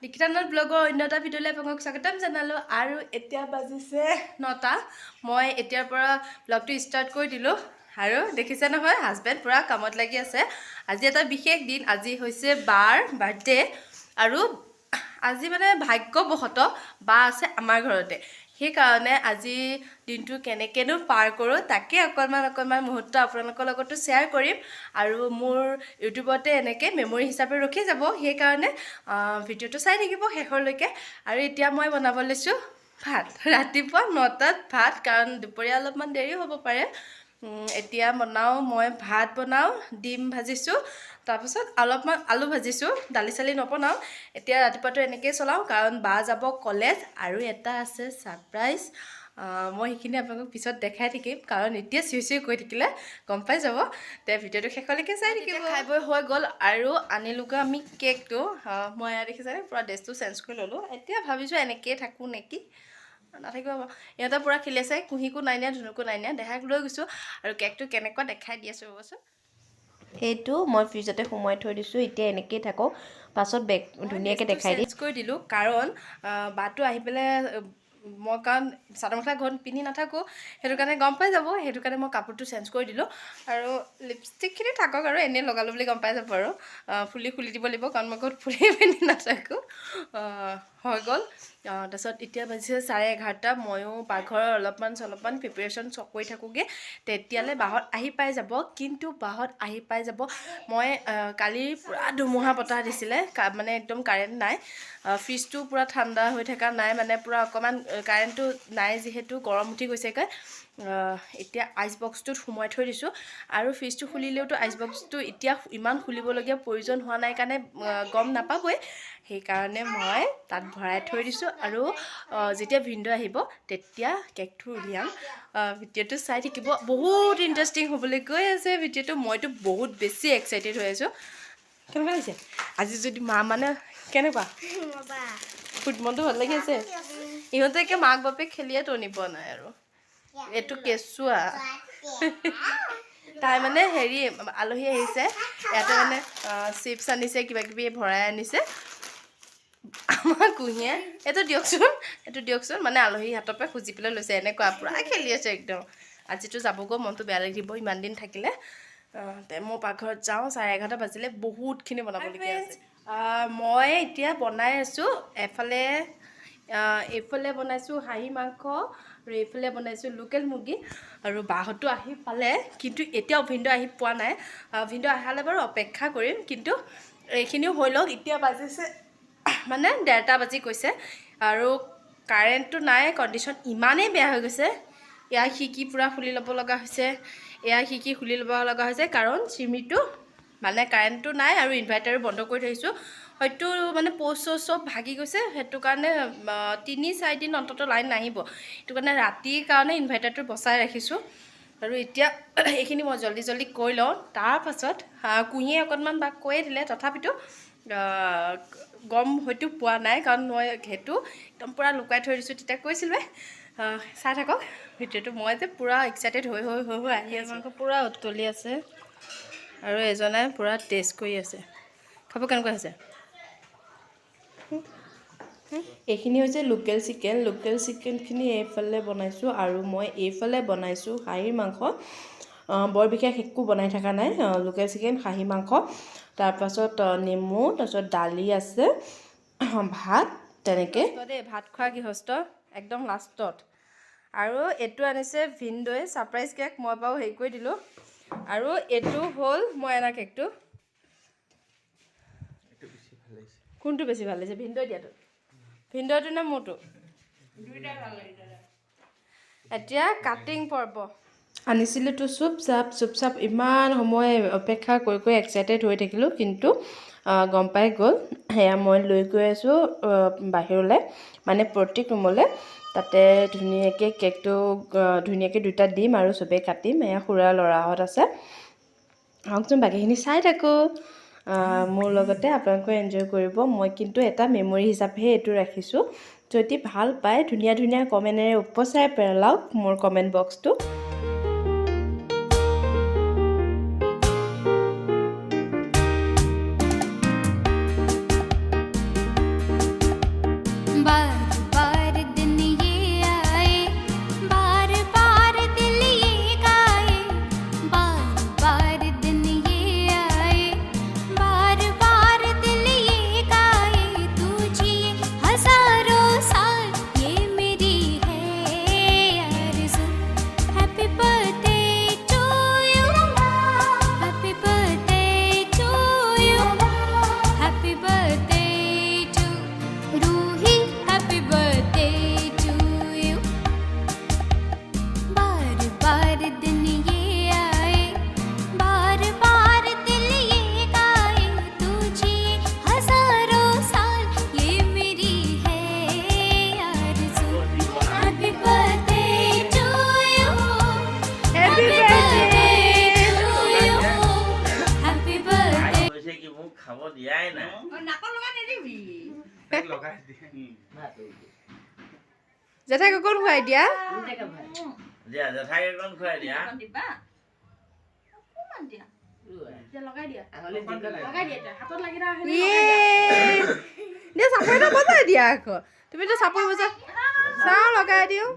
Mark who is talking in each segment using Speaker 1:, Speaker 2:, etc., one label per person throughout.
Speaker 1: নিকিতা নাথ ব্লগৰ অন্য এটা ভিডিঅ'লৈ আপোনালোকক স্বাগতম জনালোঁ। আৰু এতিয়া বাজিছে 9টা। মই এতিয়াৰ পৰা ব্লগটো ষ্টাৰ্ট কৰি দিলোঁ। আৰু দেখিছে নহয়, হাজবেণ্ড পূৰা কামত লাগি আছে। আজি এটা বিশেষ দিন, আজি হৈছে বাৰ বাৰ্থডে। আৰু আজি মানে ভাগ্যবশতঃ বা আছে আমাৰ ঘৰতে, সেইকাৰণে আজি দিনটো কেনেকৈনো পাৰ কৰোঁ তাকে অকণমান অকণমান মুহূৰ্ত আপোনালোকৰ লগতো শ্বেয়াৰ কৰিম। আৰু মোৰ ইউটিউবতে এনেকৈ মেমৰি হিচাপে ৰখি যাব, সেইকাৰণে ভিডিঅ'টো চাই থাকিব শেষলৈকে। আৰু এতিয়া মই বনাব লৈছোঁ ভাত। ৰাতিপুৱা 9টাত ভাত, কাৰণ দুপৰীয়া অলপমান দেৰি হ'ব পাৰে। এতিয়া বনাওঁ মই ভাত, বনাওঁ ডিম ভাজিছোঁ, তাৰপাছত অলপমান আলু ভাজিছোঁ, দালি চালি নবনাওঁ। এতিয়া ৰাতিপুৱাটো এনেকৈয়ে চলাওঁ, কাৰণ বা যাব কলেজ। আৰু এটা আছে ছাৰপ্ৰাইজ, মই সেইখিনি আপোনালোকক পিছত দেখাই থাকিম, কাৰণ এতিয়া চিঞৰি চিঞৰি কৈ থাকিলে গম পাই যাব। তে ভিডিঅ'টো শেষলৈকে চাই থাকিব। খাই বৈ হৈ গ'ল আৰু আনিলোগৈ আমি কেকটো। মই এয়া দেখিছেনে, পূৰা ড্ৰেছটো চেঞ্জ কৰি ল'লোঁ। এতিয়া ভাবিছোঁ এনেকৈয়ে থাকোঁ নেকি, নাথাকিব। ইহঁতে পূৰা খেলি আছে। কুঁহিকো নাই নিয়া, ধুনুকো নাই নিয়া, দেহাক লৈ গৈছোঁ। আৰু কেকটো কেনেকুৱা দেখাই দি আছোঁ, ৰ'বচোন।
Speaker 2: সেইটো মই ফ্ৰিজতে সোমোৱাই থৈ দিছোঁ। এতিয়া এনেকেই থাকক, পাছত বেগ ধুনীয়াকৈ দেখাই দিম।
Speaker 1: চেঞ্জ কৰি দিলোঁ, কাৰণ বাটো আহি পেলাই মই কাৰণ চাদৰ মেখেলা ঘৰত পিন্ধি নাথাকোঁ, সেইটো কাৰণে গম পাই যাব। সেইটো কাৰণে মই কাপোৰটো চেঞ্জ কৰি দিলোঁ। আৰু লিপষ্টিকখিনি থাকক আৰু এনেই লগালোঁ বুলি গম পাই যাব। আৰু ফুলি খুলি দিব লাগিব, কাৰণ মই ঘৰত ফুলি পিন্ধি নাথাকোঁ। হৈ গ'ল। তাৰপিছত এতিয়া বাজিছে 11:30। ময়ো পাকঘৰৰ অলপমান চলপমান প্ৰিপেৰেশ্যন চব কৰি থাকোঁগৈ, তেতিয়ালৈ বাহঁত আহি পাই যাব। কিন্তু বাহঁত আহি পাই যাব, মই কালি পূৰা ধুমুহা বতাহ দিছিলে, মানে একদম কাৰেণ্ট নাই, ফ্ৰিজটো পূৰা ঠাণ্ডা হৈ থকা নাই, মানে পূৰা অকণমান কাৰেণ্টটো নাই যিহেতু গৰম উঠি গৈছেগৈ। এতিয়া আইচ বক্সটোত সোমোৱাই থৈ দিছোঁ। আৰু ফ্ৰিজটো খুলিলেওতো আইচ বক্সটো এতিয়া ইমান খুলিবলগীয়া প্ৰয়োজন হোৱা নাই কাৰণে গম নাপাবই, সেইকাৰণে মই তাত ভৰাই থৈ দিছোঁ। আৰু যেতিয়া ভিনদেউ আহিব তেতিয়া কেকটো উলিয়াম। ভিডিঅ'টো চাই থাকিব, বহুত ইণ্টাৰেষ্টিং হ'বলৈ গৈ আছে ভিডিঅ'টো। মইতো বহুত বেছি এক্সাইটেড হৈ আছোঁ। কেনেকুৱা লাগিছে আজি যদি মা মানে কেনেকুৱা ফুটবলটো ভাল লাগি আছে। ইহঁতে একে মাক বাপেক খেলিয়ে তনি পোৱা নাই। আৰু এইটো কেঁচুৱা, তাই মানে হেৰি আলহী আহিছে, ইয়াতে মানে চিপছ আনিছে, কিবা কিবি ভৰাই আনিছে। আমাৰ কুঁহিয়ে এইটো দিয়কচোন, এইটো দিয়কচোন, মানে আলহী হাতৰ পৰা খুজি পেলাই লৈছে। এনেকুৱা পূৰা খেলি আছে একদম। আজিতো যাবগৈ, মনটো বেয়া লাগিব ইমান দিন থাকিলে। তে মই পাকঘৰত যাওঁ, 11:30 বাজিলে, বহুতখিনি বনাবলগীয়া আছে। মই এতিয়া বনাই আছোঁ। এফালে এইফালে বনাইছোঁ খাহী মাংস আৰু এইফালে বনাইছোঁ লোকেল মুৰ্গী। আৰু বাহঁতো আহি পালে, কিন্তু এতিয়াও ভিনদেউ আহি পোৱা নাই। ভিনদেউ অহালৈ বাৰু অপেক্ষা কৰিম, কিন্তু এইখিনিও হৈ লওক। এতিয়া বাজিছে মানে 1:30 বাজি গৈছে আৰু কাৰেণ্টটো নাই, কণ্ডিশ্যন ইমানেই বেয়া হৈ গৈছে। এয়া খিৰিকী পূৰা খুলি ল'ব লগা হৈছে, এয়া খিৰিকী খুলি ল'ব লগা হৈছে, কাৰণ চিমিটো মানে কাৰেণ্টটো নাই আৰু ইনভাৰ্টাৰো বন্ধ কৰি থৈছোঁ। হয়তো মানে প'ষ্ট চ'ষ্ট চব ভাগি গৈছে, সেইটো কাৰণে 3-4 দিন অন্ততঃ লাইন নাহিব। সেইটো কাৰণে ৰাতিৰ কাৰণে ইনভাৰ্টাৰটো বচাই ৰাখিছোঁ। আৰু এতিয়া এইখিনি মই জল্দি জল্দি কৰি লওঁ। তাৰপাছত কুঁহিয়ে অকণমান বাক কৈয়ে দিলে, তথাপিতো গম হয়তো পোৱা নাই, কাৰণ মই সেইটো একদম পূৰা লুকাই থৈ দিছোঁ। তেতিয়া কৈছিলোঁৱে। চাই থাকক ভিডিঅ'টো, মই যে পূৰা এক্সাইটেড হৈ হৈ হৈ হৈ আহি আছোঁ। মাংস পূৰা উতলি আছে আৰু এজনে পূৰা টেষ্ট কৰি আছে। খাব কেনেকুৱা হৈছে?
Speaker 2: এইখিনি হৈছে লোকেল চিকেন। লোকেল চিকেনখিনি এইফালে বনাইছোঁ আৰু মই এইফালে বনাইছোঁ খাহীৰ মাংস। বৰ বিশেষ একো বনাই থকা নাই। লোকেল চিকেন, খাহী মাংস, তাৰপাছত নেমু, তাৰপিছত দালি আছে, ভাত তেনেকৈ।
Speaker 1: দেই, ভাত খোৱা গৃহস্থ একদম লাষ্টত। আৰু এইটো আনিছে ভিনদৈ ছাৰপ্ৰাইজ কেক, মই বাৰু হেৰি কৰি দিলোঁ। আৰু এইটো হ'ল মই অনা কেকটো। কোনটো বেছি ভাল লাগিছে, ভিনদৈ দিয়াটো, ভিনদৈটো নে মোৰটো? এতিয়া কাটিং পৰ্ব।
Speaker 2: আনিছিলোঁতো চুপ চাপ চুপ চাপ, ইমান সময় অপেক্ষা কৰি কৰি এক্সাইটেড হৈ থাকিলোঁ, কিন্তু গম পাই গ'ল। সেয়া মই লৈ গৈ আছোঁ বাহিৰলৈ, মানে প্ৰতীক ৰুমলৈ। তাতে ধুনীয়াকৈ কেকটো ধুনীয়াকৈ দুটা দিম আৰু চবেই কাটিম। এয়া খুৰা ল'ৰাহঁত আছে। আহকচোন, বাকীখিনি চাই থাকোঁ। মোৰ লগতে আপোনালোকেও এনজয় কৰিব। মই কিন্তু এটা মেমৰি হিচাপেহে এইটো ৰাখিছোঁ। যদি ভাল পায়, ধুনীয়া ধুনীয়া কমেণ্টেৰে উপচাই পেলাওক মোৰ কমেণ্ট বক্সটো।
Speaker 1: জেঠাইক অকণ খুৱাই দিয়া। চাপৰি বজাই দিয়া আকৌ, তুমিতো চাপৰি বজা চাওঁ লগাই দিওঁ।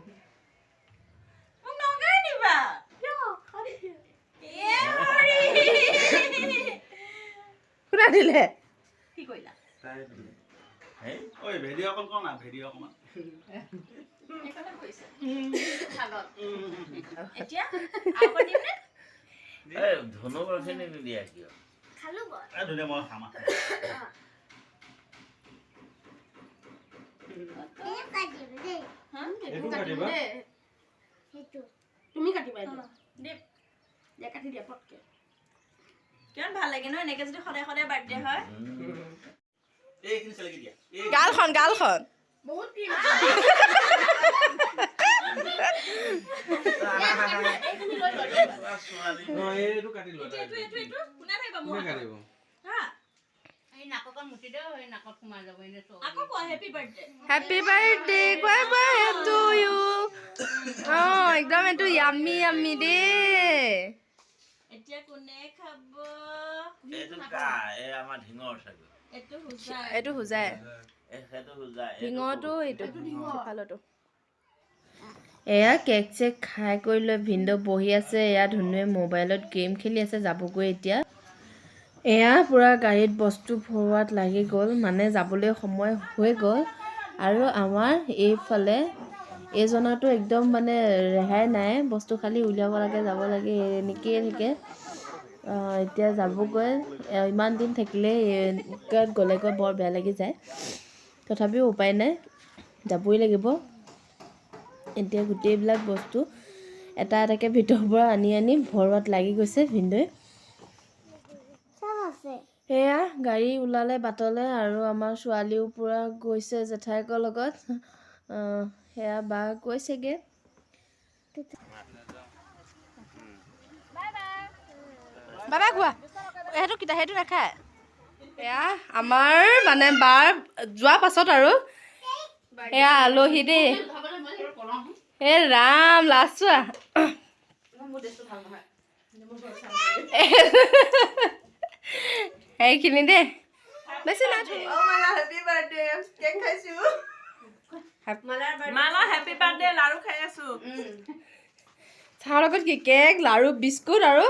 Speaker 1: কোনে দিলে? তুমি কাটিবা, কাটি দিয়া পটকে।
Speaker 3: কিমান ভাল লাগে ন এনেকে যদি সদায় সদায় বাৰ্থডে হয়।
Speaker 1: গালখন গালখন হেপী বাৰ্থডে টু ইউ। অ একদম এইটো য়াম্মি য়াম্মি দেই।
Speaker 3: এতিয়া কোনে খাব?
Speaker 1: এইটো হুজাই, ঢিঙৰটো এইটো সিফালতো। এয়া কেক চেক খাই কৰি লৈ ভিনদেউ বহি আছে। এয়া ধুনুৱে মোবাইলত গেম খেলি আছে, যাবগৈ এতিয়া। এয়া পূৰা গাড়ীত বস্তু ভৰোৱাত লাগি গ'ল, মানে যাবলৈ সময় হৈ গ'ল। আৰু আমাৰ এইফালে এইজনাটো একদম মানে ৰেহাই নাই, বস্তু খালি উলিয়াব লাগে, যাব লাগে, এনেকৈয়ে থাকে। এতিয়া যাবগৈ, ইমান দিন থাকিলে গ'লেগৈ বৰ বেয়া লাগি যায়, তথাপিও উপায় নাই, যাবই লাগিব। এতিয়া গোটেইবিলাক বস্তু এটা এটাকৈ ভিতৰৰ পৰা আনি আনি ভৰোৱাত লাগি গৈছে ভিনদেউৱে। সেয়া গাড়ী ওলালে বাটলৈ, আৰু আমাৰ ছোৱালীও পূৰা গৈছে জেঠায়েকৰ লগত। সেয়া বা গৈছেগৈ। বাবা কোৱা, সেইটো কিতা সেইটো নাখায়। এয়া আমাৰ মানে বাৰ যোৱা পাছত আৰু এয়া আলহী দেই। এ ৰাম লাজ চোৱা। সেইখিনি দেই, বেছি নাই। চাহৰ লগত কি কেক, লাৰু, বিস্কুট আৰু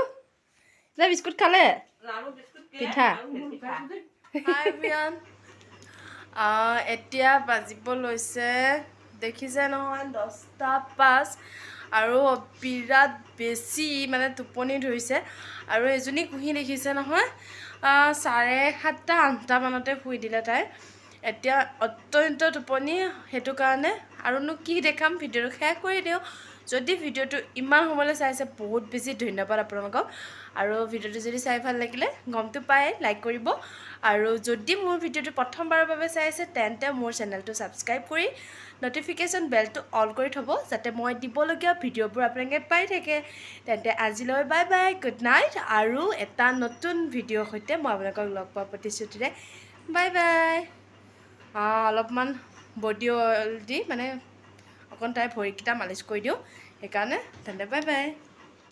Speaker 1: এতিয়া বিস্কুট খালে, পিঠা। এতিয়া বাজিব লৈছে দেখিছে নহয় 10:05, আৰু বিৰাট বেছি মানে টোপনি ধৰিছে। আৰু এজনী কুঁহি দেখিছে নহয়, 7:30 8টা মানতে শুই দিলে তাই। এতিয়া অত্যন্ত টোপনি, সেইটো কাৰণে আৰুনো কি দেখাম, ভিডিঅ'টো শেষ কৰি দিওঁ। যদি ভিডিঅ'টো ইমান সময়লৈ চাইছে বহুত বেছি ধন্যবাদ আপোনালোকক। আৰু ভিডিঅ'টো যদি চাই ভাল লাগিলে গমটো পাই লাইক কৰিব, আৰু যদি মোৰ ভিডিঅ'টো প্ৰথমবাৰৰ বাবে চাইছে তেন্তে মোৰ চেনেলটো ছাবস্ক্ৰাইব কৰি ন'টিফিকেশ্যন বেলটো অন কৰি থ'ব, যাতে মই দিবলগীয়া ভিডিঅ'বোৰ আপোনালোকে পাই থাকে। তেন্তে আজিলৈ বাই বাই, গুড নাইট, আৰু এটা নতুন ভিডিঅ'ৰ সৈতে মই আপোনালোকক লগ পোৱাৰ প্ৰতিশ্ৰুতিৰে বাই বাই। অলপমান বডি অইল দি মানে অকণ তাইৰ ভৰিকেইটা মালিচ কৰি দিওঁ, সেইকাৰণে তেন্তে বাই বাই।